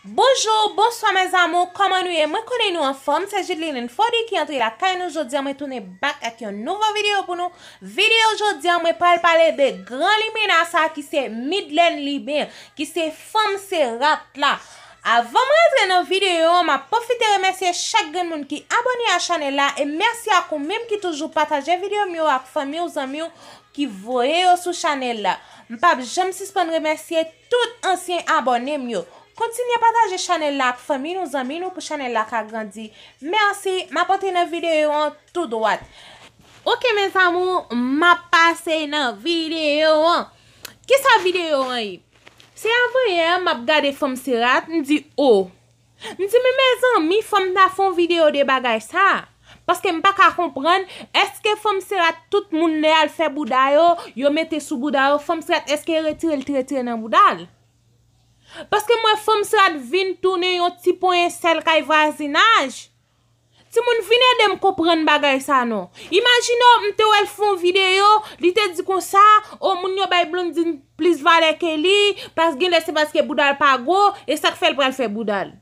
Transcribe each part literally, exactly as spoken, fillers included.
Bonjou, bonswa mes amours, kòman nou ye? Mwen konnen nou anfòm, se Judeline Fody ki antre lakay nou jodi a, mwen tounen back ak yon nouvo videyo pou nou. Videyo jodi a, mwen pral pale de gran limena sa ki se Midlène Liben, ki se fanm Serat la. Avan mwen antre nan videyo an, m ap pwofite remèsye chak grenn moun ki abòne a chanèl la, e mèsi ak ou menm ki toujou pataje videyo m yo ak fanmi w, zanmi w ki voye yo sou chanèl la. M p ap janm sispann remèsye tout ansyen abòne m yo. Kontinye pataje chanèl la ak fanmi nou, zanmi nou pou chanèl la ka grandi. Mèsi, m ap antre nan videyo an tou dwat. Ok mes amours, m ap pase nan videyo an. Kisa videyo an ye? Se avanyè m ap gade fanm Serat, m di, o. M di, men mezanmi, fò m ta fè yon videyo de bagay sa. Paske m pa ka konprann, èske fanm Serat tout moun lè y al fè bouda yo, yo mete sou bouda yo, fanm Serat èske retire l te retire nan bouda l? Paske m wè fanm Serat vin tounen yon ti ponyen sèl kay vwazinaj. Timoun, vin ede m konprann bagay sa non. Imajine w, m te wè l fè yon videyo, li te di konsa, o moun yo bay Blondine plis valè ke li, pas genlè se paske bouda l pa gwo, e sa k fè l pral fè bouda l.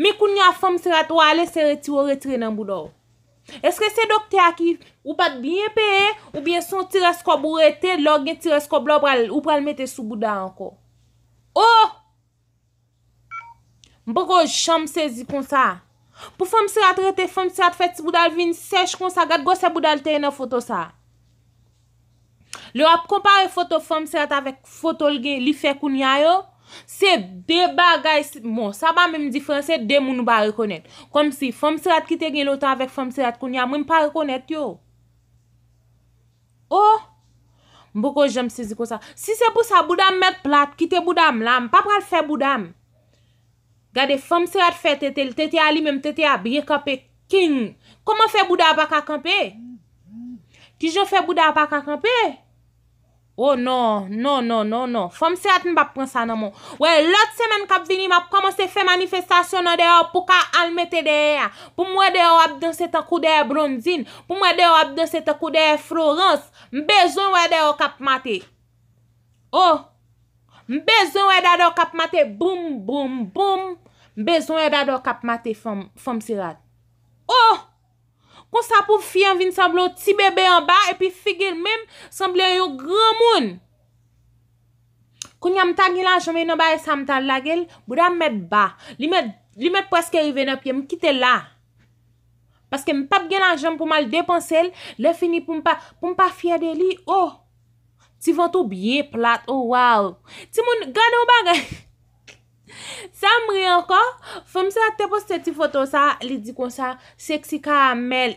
Men kounye a fanm Serat ou ale se retire w retire nan bouda w. Èske se doktè a ki ou pa t byen peye, oubyen se yon ti rès kòb ou rete, lè w gen ti rès kòb la ou pral, ou pral mete sou bouda ankò? O! M poko janm sezi konsa. Pou fanm Serat rete, fanm Serat fè ti bouda l vin sèch konsa, gad gwosè bouda l te ye nan foto sa. Lè w ap konpare foto fanm Serat avèk foto l gen, li fè kounye a yo, se de bagay, bon, sa pa menm diferans, se de moun ou pa rekonèt. Kòmsi fanm Serat ki te gen lontan avèk fanm Serat kounye a, mwen m pa rekonèt yo. O! M poko janm sezi konsa. Si se pou sa, bouda m mèt plat, kite bouda m la, m pa pral fè bouda m. Gade, fanm Serat fè tete l, tete a li menm, tete a byen kanpe king. Kòman fè bouda a pa ka kanpe? Kijan fè bouda a pa ka kanpe? O non, non, non, non, non. Fanm Serat m p ap pran sa nan men w. Wè, lòt semèn k ap vini, m ap kòmanse fè manifestasyon nan dèyè w pou w ka al mete dèyè a. Pou m wè dèyè w ap danse tankou dèyè Blondine. Pou m wè dèyè w ap danse tankou dèyè Florence. M bezwen wè dèyè w k ap mate. O! M bezwen wè dada w k ap mate boum, boum, boum. M bezwen wè dada w k ap mate fanm, fanm Serat. O! Konsa pou fi an vin sanble yon ti bebe anba, epi figi l menm sanble yon granmoun. Kounye a m ta gen lajan, men nan bagay sa m ta lage l, bouda m mèt ba. Li mèt, li mèt prèske rive nan pye m, kite l la. Paske m p ap gen lajan pou m al depanse l, lè fini pou m pa, pou m pa fyè de li. O! Ti vant ou byen plat, o waw. Timoun, gade yon bagay. Sa m ri ankò, fanm Serat te poste ti foto sa, li di konsa, sexy karamèl,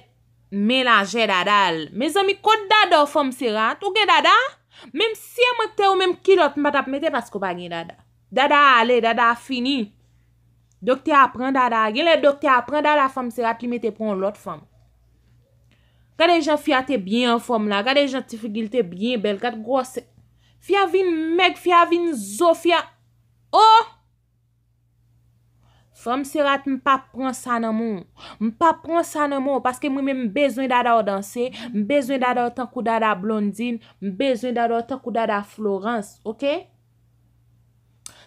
men lajè dada l. Mezanmi, kot dada w fanm Serat? Ou gen dada? Menm si e mwen k te ou menm kilòt m pa t ap mete paske w pa gen dada. Dada a ale, dada a fini. Doktè a pran dada a. Genlè doktè a pran dada fanm Serat li mete pou yon lòt fanm. Gade jan fi a te byen anfòm la. Gade jan ti figi l te byen bèl. Gad gwòsè. Fi a vin mèg, fi a vin zo, fi a. O! Fanm Serat, m p ap pran sa nan men w. M p ap pran sa nan men w, paske mwen menm m bezwen dada w danse, m bezwen dada w tankou dada Blondine, m bezwen dada w tankou dada Florence, oke?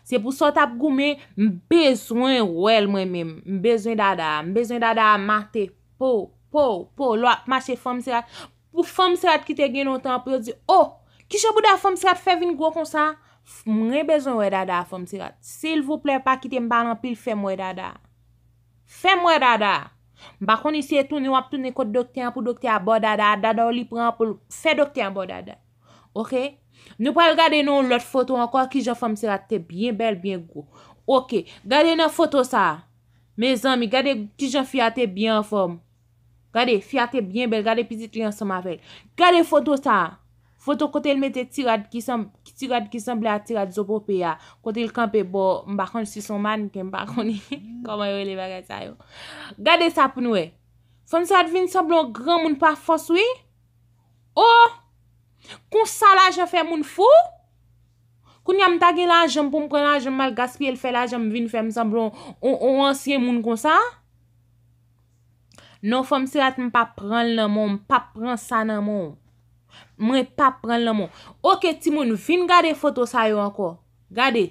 Se pou sa w t ap goumen, m bezwen wè l mwen menm. M bezwen dada a, m bezwen dada a mate. Po, po, po, lè w ap mache fanm Serat. Pou fanm Serat ki te gen lontan pou yo di, o, kijan bouda fanm Serat fè vin gwo konsa? F-, mwen bezwen wè dada a fanm Serat. Silvouplè, pa kite m pale anpil, fè m wè dada a. Fè m wè dada a. M pa konnen si e tounen w ap tounen kot doktè an pou doktè a ba w dada a, dada w li pran pou l fè doktè an ba w dada. Oke? Nou pral gade nan yon lòt foto ankò kijan fanm Serat te byen bèl, byen gwo. Oke, gade nan foto sa a. Mezanmi, gade kijan fi a te byen anfòm. Gade, fi a te byen bèl, gade pitit li ansanm avè l. Gade foto sa a. Foto kote l mete ti rad ki sanm-, ti rad ki sanble a ti rad Zopope a. Kote l kanpe bò, m pa konn si se yon mannequin, m pa konnen kòman yo rele bagay sa yo. Gade sa pou n wè. Fanm Serat vin sanble yon granmoun pa fòs, wi. O! Konsa lajan fè moun fou? Kounye a m ta gen lajan m pou m pran lajan m al gaspiye l fè lajan m vin fè m sanble yon, yon, yon ansyen moun konsa? Non, fanm Serat, m p ap pran l nan men w, m p ap pran sa nan men w. Mwen p ap pran l nan men w. Oke, timoun, vin gade foto sa yo ankò. Gade.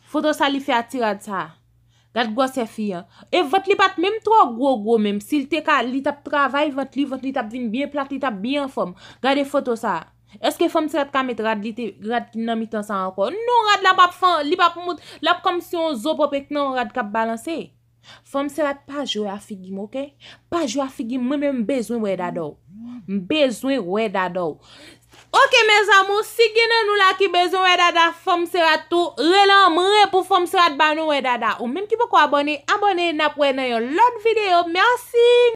Foto sa li fè a ti rad sa. Gad gwosè fi an. E vant li pa t menm twò gwo gwo menm. Si l te ka, li t ap travay vant li, vant li t ap vin byen plat, li t ap byen anfòm. Gade foto sa. Èske fanm se rat ka met rad li te, rad ki nan mitan sa ankò? Non, rad la p ap fan, li p ap mout, l ap kòmsi yon zo pòp ek nan yon rad k ap balanse. Fanm se rat pa jwe a figi m, oke? Pa jwe a figi m, mwen menm m bezwen wè dada w. M bezwen wè dada w. Oke, mes amours, si gen nan nou la ki bezwen wè dada fanm se rat tou, rele anmre pou fanm se rat ba nou wè dada. Ou menm ki poko abòne, abòne, n ap wè nan yon lòt videyo. Mèsi!